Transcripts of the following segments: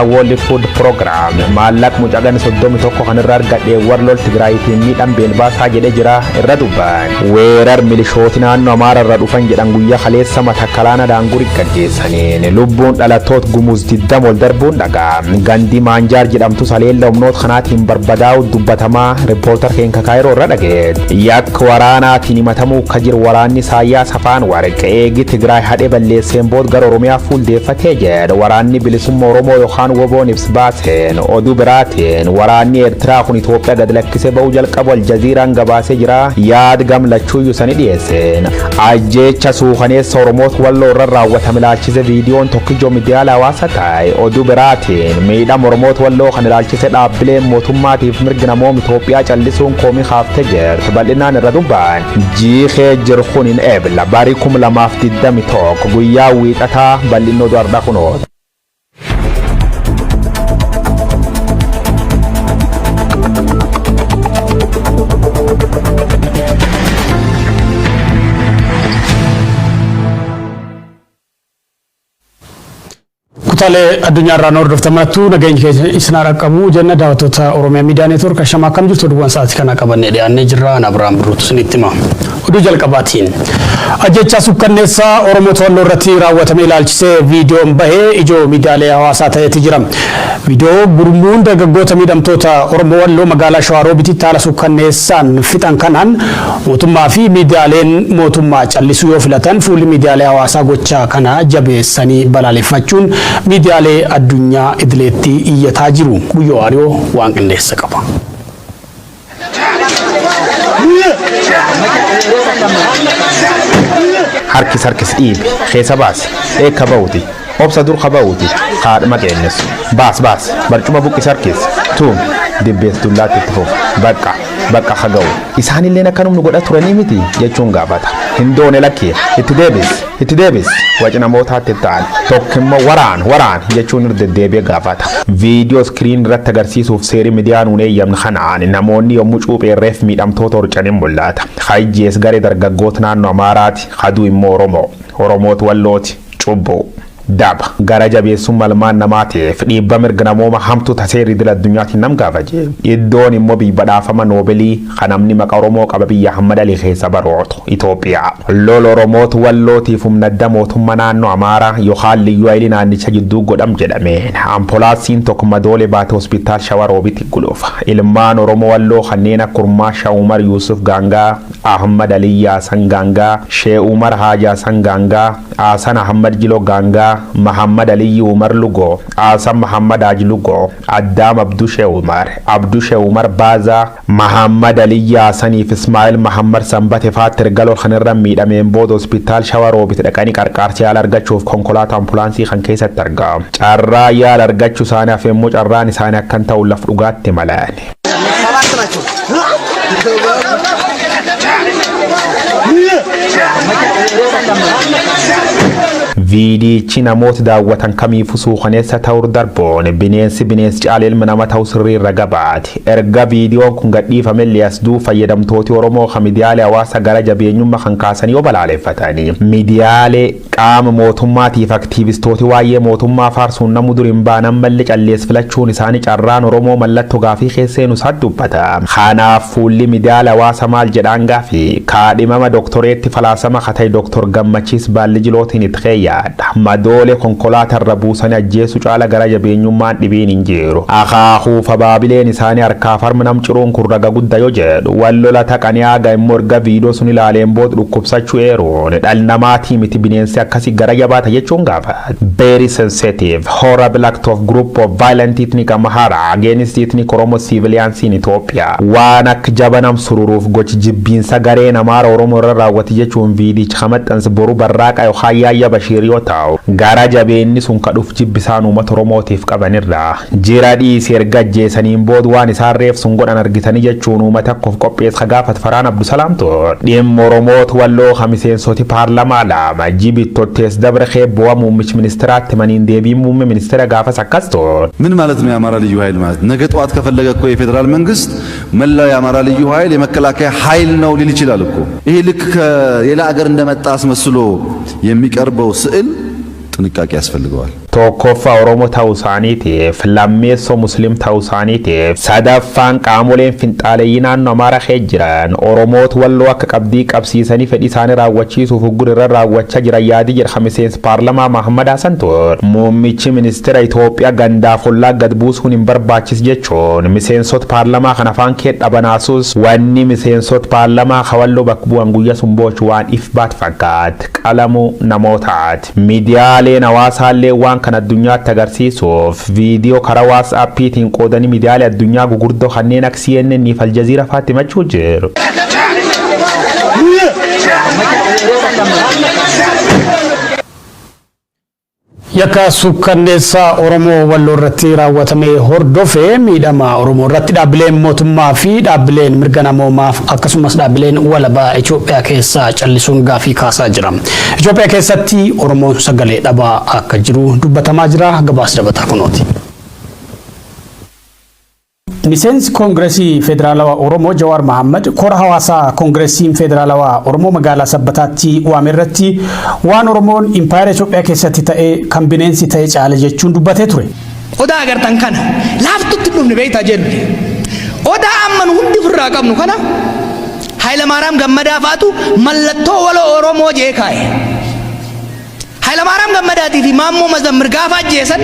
World Food Program maallaqa mucaa 31 kan irra argadhe warra lol Tigraayitiin miidhaan beelbaasaa jedhee jira irra dubban. Weerar milishooti naannoo Amaara irra dhufan jedhan guyyaa kaleessa Matakkalaana Daangurii gaggeessaniin lubbuun dhalattoota Gumuz 20 ol darbuun dhagaa. Gandi Maanjaar jedhamtu saleella humnoota kanaatiin barbadaa'u dubbatamaa riippoortar keenya Kaayiroo irra dhageet. Yakka waraanaatiin himatamuu akka jiru waraanni Isaayyaas Afaan Warqee eegi Tigraay hadhee balleesseen booda gara Oromiyaa fuuldeeffatee jedha. Waraanni bilisummaa Oromoo yookaan woboon ibsa baaseen. Oduu biraatiin waraanni Eertiraa kun Itoophiyaa gad lakkisee ba'uu jalqabu Aljaziiraan gabaasee jira. Yaad gamlachuuyyuu sani dhiyeesseen. Ajjeecha suukaneessa Oromoota Walloo irra raawwatame ilaalchise viidiyoon tokkijoo miidiyaalee hawaasaa ta'e. Oduu biraatiin miidhama Oromoota Walloo kan ilaalchise dhaabbileen mootummaatiif mirgi namooma Itoophiyaa callisuun koomii kaaftee jirti. Bal'inaan irra dubban. Jiikee jiru kun hin eebla. Barii 2021 guyyaa wiixataa bal'innoo du'ardaa kunoota. Kutaalee addunyaarraa nu hordoftamanattuu nageenyi keenya isin haa dhaqqabu jenna. Daawwattoota Oromiyaa Miidiyaa Neetwoork, ashamaa, akkam jirtu? Oduuwwan sa'aatii kana qabannee dhiyaannee jirra. Ana Abiraam Birruutu isinitti hima. Oduu jalqabaatiin ajjechaa sukkanneessaa Oromoo Walloo irratti raawwatame ilaalchisee viidiyoon bahee ijoo miidiyaalee hawaasaa ta'eeti jira. Viidiyoo gurmuun dargaggoota miidhamtoota Oromoo Walloo magaalaa Shawaaroobitti haala sukkanneessaan fixan kanaan mootummaa fi miidiyaaleen mootummaa callisuu yoo filatan, fuulli miidiyaalee hawaasaa gochaa kana jabeessanii balaaleffachuun miidiyaalee addunyaa idileetti iyyataa jiru. Guyyoo Waariyoo waan qindeessa qaba. Harkis harkis, dhiibi, keessa baasi, eekka ba'uti, obsa dur ka ba'uti, haadhuma qeennessu, baas baas, barcuma buqqis, harkis, tuum, dibbees, dullaatti itti fufu, bakka bakka haga'u. Isaanilleen akkanum nu godha turanii miti jechuun gaafata. Hin doone, lakki, itti deebis, itti deebis. Waci namootaatti ta'an tokko immoo waraan waraan jechuun irra deddeebi'ee gaafata. Viidiyoo screen irratti agarsiisuuf seerri miidiyaa nuun eeyyamne kanaan namoonni yommuu cuupheerreef miidhamtoota horcaniin mul'ata. Hayjees garee dargaggoota naannoo Amaaraati, haduu immoo Oromoo. Oromootu Wallooti, cubbuu. Daba gara jabeessummaa ilmaan namaatiif dhiibba mirga namooma hamtuu taseerri idil addunyaatiin nam gaafaje. Iddoon immoo biyya badhaafama Noobelii kan namni maqa Oromoo qaba biyya Ahmad Ali keessa barootu Itoophiyaa. Lola Oromootu Wallootiif humna adda mootummaa naannoo Amaaraa yookaan liyyuu hayilii naannicha jidduu godham jedhameen ampolaansiin tokko madoolee baate hospitaal Shawaroobitti gulufa. Ilmaan Oromoo Walloo kanneen akka Kurmaa Shawumar Yuusuf Gaangaa, Ahmad Ali Yaasan Gaangaa, Shee Umar Haajaasan Gaangaa, Asan Ahmad Jilo Gaangaa, Mahammad Aliyyi Umar Lugo, Asan Mahammad Haaj Lugo, Addaam Abduu Shee Umar, Abduu Shee Umar Baazaa, Mahammad Aliyyi Haasaniif Ismaa'il Mahammad Sanbate faatti erga lol kanarra miidhameen booda hospitaal Shawaroobitti dhaqanii qarqaarsa yaala argachuuf konkolaataa ampulaansii kan keessatti argamu. Carraa yaala argachuu isaanii hafe immoo carraan isaanii akkan ta'u laf dhugaatti malan. ሰባት ናቸው። Viidiyichi namoota daawwatan kamiifuu suukaneessa ta'uu darbuun bineensi bineensi caala ilma nama ta'uu sirrii irra gabaati. Erga viidiyoon kun gadhiifame asduu fayyadamtooti Oromoo kan miidiyaalee hawaasaa gara jabeenyummaa kan kaasan yoo balaaleffatanii, miidiyaalee qaama mootummaatiif aktiivistooti waa'ee mootummaa faarsuun namu dur hin baanan malli callees filachuun isaanii carraan Oromoo mallattoo gaafii keesseenu isaa dubbata. Kanaaf fuulli miidiyaalee hawaasaa maal jedhaan gaafii kaadhimama doktoreetti falaasama kata'e Doktor Gammachiis Baalli Jilootiin itti keeyyaadha. Madoolee konkolaataa irra buusanii ajjeessu caala gara jabeenyummaan dhibiin hin jiru. Akaakuu fabaabileen isaanii harkaaf harma nam ciruun kun raga guddaa yoo jedhu, wal lola taqanii haga immoo erga viidiyoo sun ilaaleen booda dhukkubsachuu eeruun dhala namaatii miti, bineensi akkasii gara jabaata jechuun gaafata. Very sensitive, horrible act of group of violent ethnic Amhara against ethnic Oromo civilians in Ethiopia. Waan akka jaba nam sururuuf gochi jibbiinsa gareen Amaara Oromoo irra raawwate jechuun viidicha maxxanse boru barraaqa yookaan Yaayya Bashiir yoo ta'u, gara jabeenni sun kadhuuf jibbisaan uummata Oromootiif qabanirra. Jira dhiisi, erga ajjeesaniin booda waan isaan reef sun godhan argitanii jechuun uummata akkoof qopheessa gaafat Faraan Abdusalaam ture. Dhimma Oromoota Walloo kamiseensoti paarlamaa lama jibittottees dabre keebbu'aa muummichi ministiraatti maniin deebiin muummee ministeera gaafas akkas ture. ምን ማለት ነው? የአማራ ልዩ ኃይል ማለት ነገ ጠዋት ከፈለገ እኮ የፌዴራል መንግስት መላው የአማራ ልዩ ኃይል የመከላከያ ኃይል ነው ሊል ይችላል እኮ። ይሄ ልክ ከሌላ አገር እንደመጣ አስመስሎ የሚቀርበው ስዕል ጥንቃቄ ያስፈልገዋል። Tokkoffaa Oromoo ta'uu isaaniitiif, lammeessoo Muslim ta'uu isaaniitiif, sadaffaan qaamoleen finxaaleeyyii naannoo Amaaraa keessa jiran Oromoota Walloo akka qabdii qabsiisanii fedhii isaanii raawwachiisuuf uggura irra raawwachaa jiran yaadii jedha miseensi paarlamaa Mahammad Hassan ture. Muummichi ministeera Itoophiyaa gandaaf ollaa gad buusuun hin barbaachisu jechuun miseensota paarlamaa kan afaan kee dhabanaasuus wanni miseensota paarlamaa Walloo bakka bu'an guyyaa sun boochu waan if baat fakkaat qalamuu namootaati. Miidiyaaleen hawaasaallee waan kan addunyaatti agarsiisuuf viidiyoo karaa WhatsAppiitiin qoodanii miidiyaalee addunyaa gugurdoo kanneen akka CNN fi Aljazeera fa'aatti himachuu jiru. Yakka suukkanneessaa Oromoo Walloo irratti raawwatame hordofee miidhama Oromoo irratti dhaabbileen mootummaa fi dhaabbileen mirga namoomaaf akkasumas dhaabbileen walabaa Itoophiyaa keessaa callisuun gaafii kaasaa jira. Itoophiyaa keessatti Oromoon sagalee dhabaa akka jiru dubbatamaa jira. Gabaas dabataa kunooti. Miseensi Koongireesii Federaalawaa Oromoo Jawaar Mohaammed kora hawaasaa Koongireesiin Federaalawaa Oromoo magaalaa Sabbataatti waame irratti waan Oromoon impaayera Itoophiyaa keessatti ta'ee kan bineensi ta'e caale jechuun dubbatee ture. Odaa agartan kana laaftutti dhufne beektaa jennu. Odaa amma nu hundi ofirraa qabnu kana Hayilamaariyaam Gammadaa fa'aatu mallattoo waloo Oromoo jee kaa'e. Hayilamaariyaam Gammadaatii fi Maammoo Mazammir gaafa ajjeesan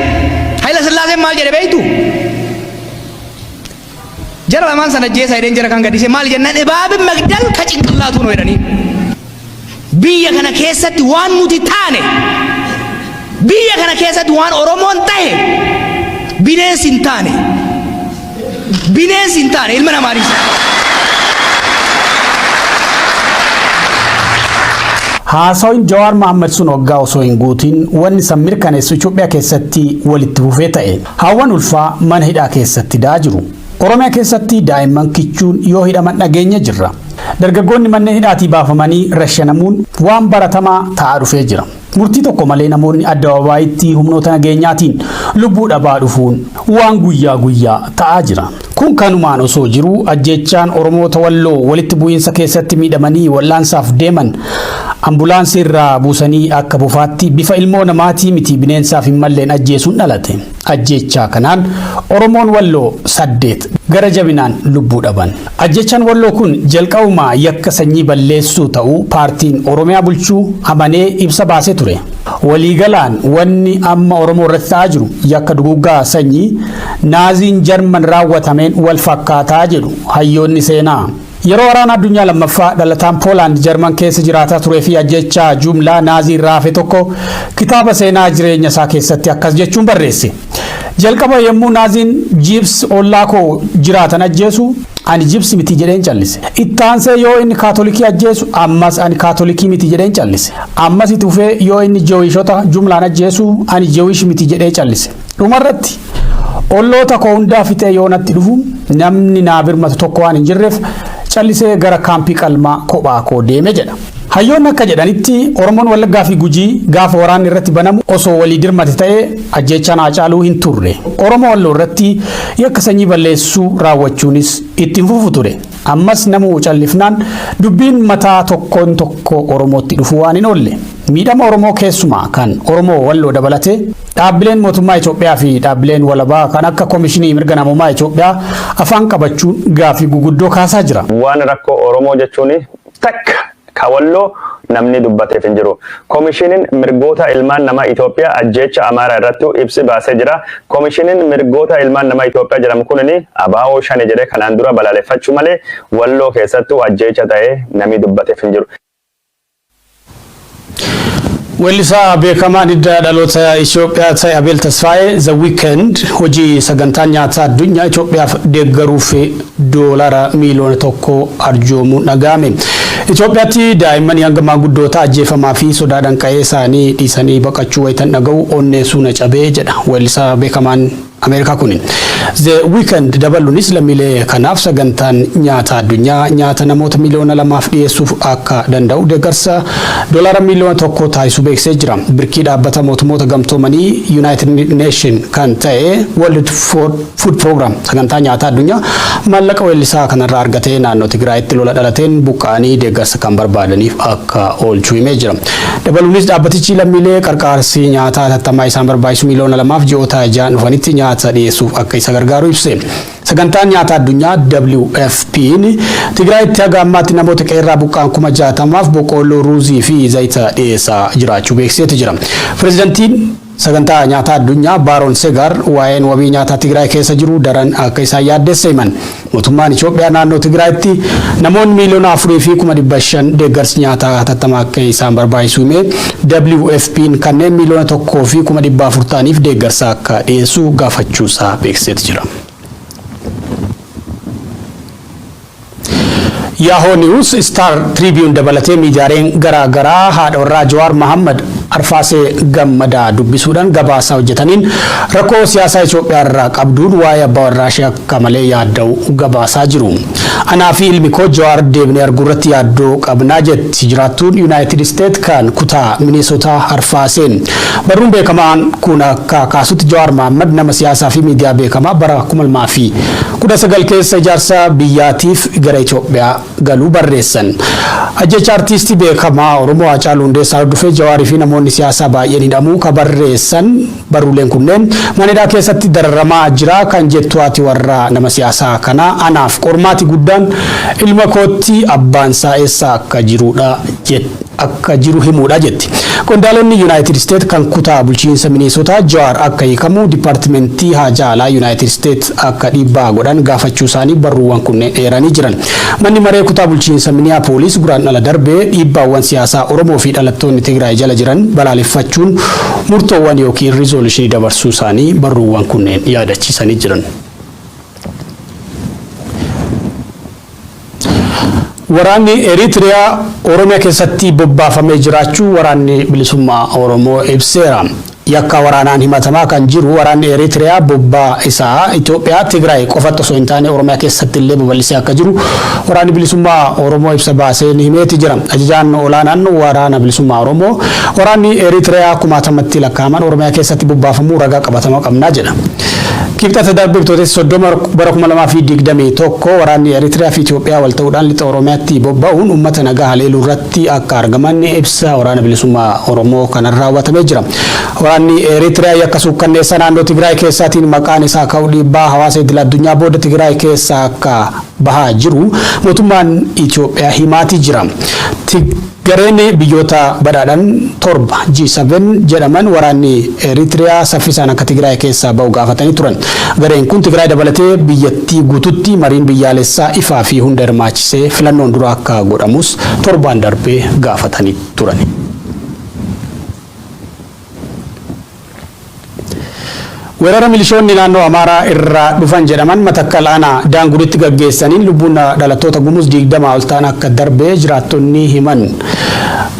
Hayila Sillaaseen maal jedhe beektu? Jara lamaan sana ajjeesaa jedheen jara kan gadhiise maal jennaan እባብን መግደል ከጭንቅላቱ ነው jedhanii. Biyya kana keessatti waan nuti taane, biyya kana keessatti waan Oromoon tahe bineensi hin taane. Bineensi hin taane ilma namaanis. Haasawin Jawaar Mohaammed sun waggaa osoo hin guutin wanni san mirkaneessu Itoophiyaa keessatti walitti fufee ta'e. Hawwan ulfaa mana hidhaa keessatti da'aa jiru. Oromiyaa keessatti daa'imman kichuun yoo hidhaman dhageenya jirra. Dargaggoonni manneen hidhaatii baafamanii rashanamuun waan baratamaa ta'aa dhufee jira. Murtii tokko malee namoonni addababaayitti humnoota nageenyaatiin lubbuu dhabaa dhufuun waan guyyaa guyyaa ta'aa jira. Kun kanumaan osoo jiru ajjeechaan Oromoota Walloo walitti bu'iinsa keessatti miidhamanii wal'aansaaf deeman ambulaansii irraa buusanii akka bufaatti bifa ilmoo namaatii miti bineensaaf hin malleen ajjeesuun dhalate. Ajjeechaa kanaan Oromoon Walloo 8 gara jabinaan lubbuu dhaban. Ajjeechaan Walloo kun jalqabumaa yakka sanyii balleessuu ta'uu paartiin Oromiyaa bulchuu amanee ibsa baasee ture. Waliigalaan wanni amma Oromoo irratti ta'aa jiru yakka duguuggaa sanyii Naaziin Jarman raawwatameen wal fakkaataa jedhu hayyoonni seenaa. Yeroo waraana addunyaa lammaffaa dhalataan Poolaand Jarman keessa jiraataa turee fi ajjechaa jumlaa Naazii irraa hafe tokko kitaaba seenaa jireenya isaa keessatti akkas jechuun barreesse. Jalqaba yommuu Naaziin Jiibs ollaa koo jiraatan ajjeesu ani Jiibs miti jedheen callise. Ittaansee yoo inni Kaatolikii ajjeesu ammas ani Kaatolikii miti jedheen callise. Ammas itti fufee yoo inni Jewiishota jumlaan ajjeesu ani Jewiish miti jedhee callise. Dhumarratti olloota koo hundaa fixee yoo natti dhufu namni naa birmatu tokko waan hin jirreef callisee gara kaampii qalmaa kophaa koo deeme jedha. Hayyoonni akka jedhanitti Oromoon Wallaggaa fi Gujii gaafa waraanni irratti banamu osoo walii dirmate ta'ee ajjeechaan Haacaaluu hin turre. Oromoo Walloo irratti yakka sanyii balleessuu raawwachuunis itti hin fufu ture. Ammas namuu callifnaan dubbiin mataa tokkoon tokko Oromootti dhufuu waan hin oolle. Miidhama Oromoo keessumaa kan Oromoo Walloo dabalatee dhaabbileen mootummaa Itoophiyaa fi dhaabbileen walabaa kan akka Komishinii Mirga Namummaa Itoophiyaa afaan qabachuun gaafii guguddoo kaasaa jira. Waan rakkoo Oromoo jechuun takka ka Walloo namni dubbateef hin jiru. Komishiniin mirgoota ilmaan namaa Itoophiyaa ajjeecha Amaaraa irratti ibsi baasee jira. Komishiniin mirgoota ilmaan namaa Itoophiyaa jedhamu kunini abaa'oo shani jedhee kanaan dura balaaleffachuu malee Walloo keessattuu ajjeecha ta'ee namni dubbateef hin jiru. Weellisaa beekamaan hidda dhaloota Itoophiyaa ta'e Abeel Tasfaayee The Weeknd hojii sagantaa nyaataa addunyaa Itoophiyaaf deeggaruuf doolara miiliyoona 1 arjoomuun dhaga'ame. Itoophiyaatti daa'imman hanga maanguddoota ajjeefamaa fi sodaadhaan qa'ee isaanii dhiisanii baqachuu wayitan dhaga'u onneessuu na cabee jedha weellisaa beekamaan Ameerikaa kuni. The Weeknd dabaluunis lammiilee kanaaf sagantaan nyaata addunyaa nyaata namoota 2 miiliyoona dhiyeessuuf akka danda'u deeggarsa doolaara 1 miiliyoona taasisuu beeksisee jira. Birkii dhaabbata mootummoota gamtoomanii United Nation kan ta'e World Food Program, sagantaa nyaataa addunyaa, maallaqa weellisaa kanarraa argatee naannoo Tigraayitti lola dhalateen buqqa'anii deeggarsa kan barbaadaniif akka oolchu himee jira. Dabaluunis dhaabbatichi lammiilee qarqaarsi nyaataa hatattamaa isaan barbaachisu 2 miiliyoona ji'oota 6 dhufanitti nyaata dhiyeessuuf akka isa gargaaru ibse. Sagantaan nyaata addunyaa WFP'n Tigraayitti haga ammaatti namoota qeerraa buqqa'an 60,000f boqqoolloo, ruuzii fi zayita dhiyeessaa jiraachuu beeksiseeti jira. Pireezidantiin sagantaa nyaataa addunyaa Baaroon Segaar waa'een wabii nyaataa Tigraay keessa jiru daran akka isaan yaaddesse himan. Mootummaan Itoophiyaa naannoo Tigraayitti namoonni 4,500,000 deeggarsi nyaataa hatattamaa akka isaan barbaachisu himee, WFP'n kanneen 1,400,000 ta'aniif deeggarsa akka dhiyeessu gaafachuusaa beeksiseeti jira. Yahoo News, Star Tribune dabalatee miidiyaaleen garaa garaa haadha warraa Jawaar Mohammad Arfaasee Gammadaa dubbisuudhaan gabaasaa hojjetaniin rakkoo siyaasaa Itoophiyaa irraa qabduun waa'ee abbaa warraa ishee akka malee yaadda'u gabaasaa jiru. "Anaa fi ilmi koo Jawaar deebinee arguu irratti yaaddoo qabnaa," jetti jiraattuun United States kan kutaa Minnesota Arfaaseen. Barruun beekamaan kun akka kaasutti Jawaar Mohammad nama siyaasaa fi miidiyaa beekamaa bara 2019 keessa ijaarsa biyyaatiif gara Itoophiyaa galuu barreessan. Ajjecha artiistii beekamaa Oromoo Haacaaluu Hundeessaa hordofee Jawaarii fi namoonni siyaasaa baay'een hidhamuu ka barreessan barruuleen kunneen, mana hidhaa keessatti dararamaa jira kan jettu haati warraa nama siyaasaa kanaa, "Anaaf qormaati guddaan ilma kootti abbaan isaa eessa akka jirudha akka jiru himuudha," jetti. Qondaalonni United States kan kutaa bulchiinsa Minnesota Jawaar akka hiikamu dipaartimentii haajaa alaa United States akka dhiibbaa godhan gaafachuu isaanii barruuwwan kunneen eeranii jiran. Manni maree kutaa bulchiinsa Minneapolis guraandhala darbee dhiibbaawwan siyaasaa Oromoo fi dhalattoonni Tigraay jala jiran balaaleffachuun murtoowwan yookiin resolution dabarsuu isaanii barruuwwan kunneen yaadachiisanii jiran. Waraanni Eritiriyaa Oromiyaa keessatti bobbaafamee jiraachuu waraanni bilisummaa Oromoo ibseera. Yakka waraanaan himatamaa kan jiru waraanni Eritiriyaa bobbaa isaa Itoophiyaa Tigraay qofatti osoo hin taane Oromiyaa keessatti illee babal'isee akka jiru waraanni bilisummaa Oromoo ibsa baaseen himeeti jira. Ajajaan olaanaan waraana bilisummaa Oromoo waraanni Eritiriyaa kumaatamatti lakkaa'aman Oromiyaa keessatti bobbaafamuu ragaa qabatamaa qabnaa jedha. Kibxata darbe Bitootessa 30 bara 2021 waraanni Eritiriyaa fi Itoophiyaa wal ta'uudhaan lixa Oromiyaatti bobba'uun uummata nagaa haleeluu irratti akka argaman ibsa waraana bilisummaa Oromoo kanan raawwatamee jira. Waraanni Eritiriyaa yakka suukkanneessa naannoo Tigraay keessaatiin maqaan isaa ka'u dhiibbaa hawaasa idil addunyaa booda Tigraay keessaa akka bahaa jiru mootummaan Itoophiyaa himaatii jira. Gareen biyyoota badhaadhan torba G7 jedhaman waraanni Eritiriyaa saffisaan akka Tigraay keessaa bahu gaafatanii turan. Gareen kun Tigraay dabalatee biyyattii guututti mariin biyyaalessaa ifaa fi hunda hirmaachisee filannoon dura akka godhamus torbaan darbee gaafatanii turan. Weerara milishoonni naannoo Amaaraa irraa dhufan jedhaman Matakkal aanaa Daanguritti gaggeessaniin lubbuun dhalattoota Gumuz 20 ol ta'an akka darbee jiraattonni himan.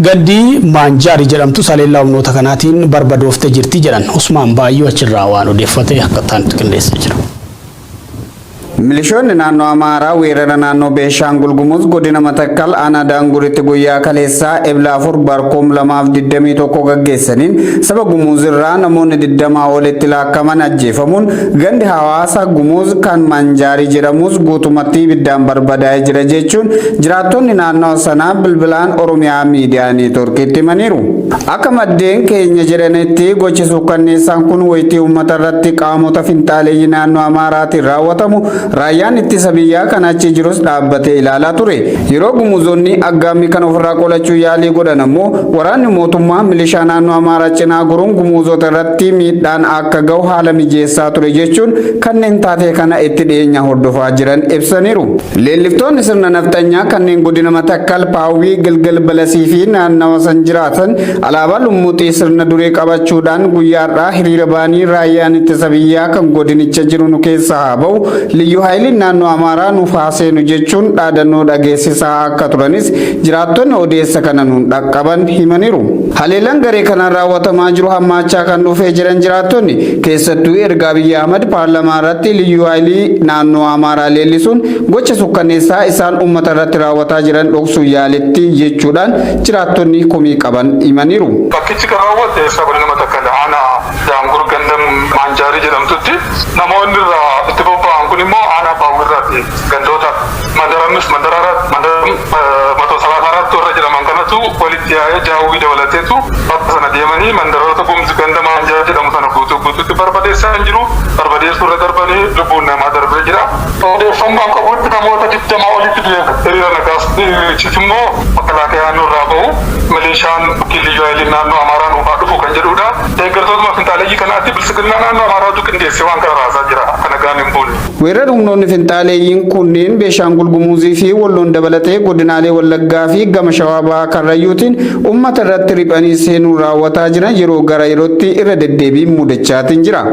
Gandi Maanjaari jedhamtu saleellaa humnoota kanaatiin barbadooftee jirti jedhan. Usmaan Baayyoo achirraa waan odeeffate akka ta'anitti qindeessee jira. Milishoonni naannoo Amaaraa weerara naannoo Beenshaangul Gumuz godina Matakkal aanaa Daanguritti guyyaa kaleessaa Ebla 4 barkoom 2021 gaggeessaniin saba Gumuz irraa namoonni 20 olitti laakkaman ajjeefamuun, gandi hawaasa Gumuz kan Manjaarii jedhamus guutumatti ibiddaan barbadaa'ee jira jechuun jiraattonni naannoo sanaa bilbilaan Oromiyaa Miidiyaa Neetworkiitti himaniiru. Akka maddeen keenya jedhanitti, gochi suukkanneessaan kun wayitii uummata irratti qaamota finxaaleeyyii naannoo Amaaraatiin raawwatamu raayyaan ittisa biyyaa kan achi jirus dhaabbatee ilaalaa ture. Yeroo Gumuzonni aggaammii kana ofirraa qolachuu yaalii godhan ammoo waraanni mootummaa milishaa naannoo Amaaraa cinaa goruun Gumuzota irratti miidhaan akka gahu haala mijeessaa ture jechuun kanneen taatee kana itti dhiyeenya hordofaa jiran ibsaniiru. Leelliftoonni sirna nafxanyaa kanneen godina Matakkal, Paawwii, Gilgil Balasii fi naannawa san jiraatan alaabaa lummuuxii sirna durii qabachuudhaan guyyaa har'aa hiriira ba'anii, raayyaan ittisa biyyaa kan godinicha jiru nu keessa haa bahu, liyyuu Liyyuu Haayiliin naannoo Amaaraa nuuf haa seenu jechuun dhaadannoo dhageessisaa akka turanis jiraattonni odeessa kana nuun dhaqqaban himaniiru. Haleellaan garee kanaan raawwatamaa jiru hammaachaa kan dhufee jiran jiraattonni, keessattuu erga Abiyyi Ahmad paarlamaa irratti Liyyuu Haayilii naannoo Amaaraa leellisuun gocha sukkanneessaa isaan uummata irratti raawwataa jiran dhoksuu yaaletti jechuudhaan jiraattonni komii qaban himaniiru. Bakkichi kan raawwate godina Matakkal, aanaa Daangur, ganda Maanjaarii jedhamtutti. Namoonni irraa itti bobba'an kun immoo aanaa Paawwirraati, gandoota mandaramis mandara 134 warra jedhaman kanatu walitti yaa'ee, Jaawwii dabalateetu bakka sana deemanii mandaroota Gumuz ganda Maanjaa jedhamu sana guutuu guutuutti barbadeessaa hin jiru. Barbadeessuu irra darbanii lubbuun namaa darbee jira. Odeeffannoo qabutti namoota 20 olitti du'e. Hiriira nagaas immoo makalaakayaan nurraa bahu, milishaan liyyuu haayiliin naannoo Amaaraa nuufaa dhufu kan jedhudha. Deeggartootuma finxaaleeyyii kanaatti Biltsiginnaa naannoo Amaaraatu qindeessee waan kana raasaa jira. Akka nagaan hin buune. Weerarri humnoonni finxaaleeyyiin kunneen Beeshaangul Gumuzii fi Walloon dabalatee godinaalee Wallaggaa fi gama Shawaa Bahaa Karrayyuutiin uummata irratti riphanii seenuun raawwataa jiran yeroo gara yerootti irra deddeebiin mudachaatiin jira.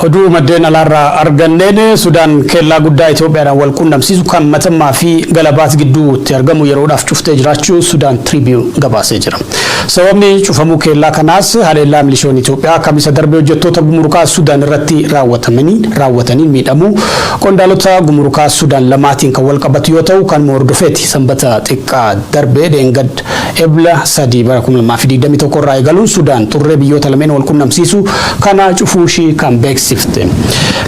Oduu maddeen alaarraa arganneen, Sudaan kellaa guddaa Itoophiyaadhaan wal qunnamsiisu kan Matammaa fi Galabaat gidduutti argamu yeroodhaaf cuftee jiraachuu Sudaan Tribune gabaasee jira. Sababni cufamuu kellaa kanaas haleellaa milishoonni Itoophiyaa kamisa darbee hojjettoota gumurukaa Sudaan irratti raawwataniin miidhamuu qondaalota gumurukaa Sudaan lamaatiin kan wal qabatu yoo ta'u, kan hordofeeti Sanbata xiqqaa darbee dheengadd Ebla 3 bara 2021 irraa eegaluun Sudaan xurree biyyoota lameen wal qunnamsiisu kana cufuu ishii kan beeksifte.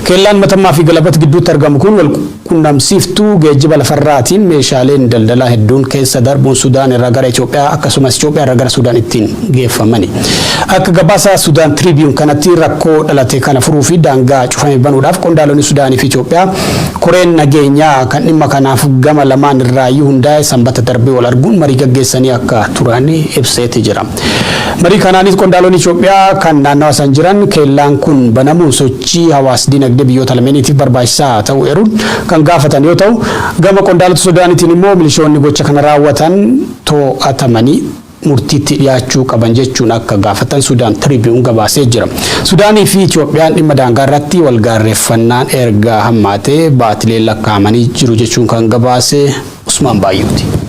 Kellaan Matammaa fi Galabat gidduutti argamu kun wal qunnamsiiftuu geejjiba lafarraatiin meeshaaleen daldalaa hedduun keessa darbuun Sudaan irraa gara Itoophiyaa akkasumas Itoophiyaa irraa gara Sudaan ittiin geeffamani. Akka gabaasa Sudaan Tribune kanatti, rakkoo dhalate kana furuu fi daangaa cufame banuudhaaf qondaalonni Sudaanii fi Itoophiyaa koreen nageenyaa kan dhimma kanaaf gama lamaan irraayyuu hundaa'e Sanbata darbee wal arguun marii gaggeessanii akka turan ibseeti jira. Marii kanaanis qondaalonni Itoophiyaa kan naannawa san jiran kellaan kun banamuun sochii hawaas dinagdee biyyoota lameeniitiif barbaachisaa ta'uu eeruun kan gaafatan yoo ta'u, gama qondaalota Sudaaniitiin immoo milishoonni gocha kana raawwatan to'atamanii murtiitti dhiyaachuu qaban jechuun akka gaafatan Sudaan Tribune gabaasee jira. Sudaanii fi Itoophiyaan dhimma daangaa irratti wal gaarreeffannaan erga hammaatee baatilee lakkaa'amanii jiru jechuun kan gabaase Usmaan Baayyuuti.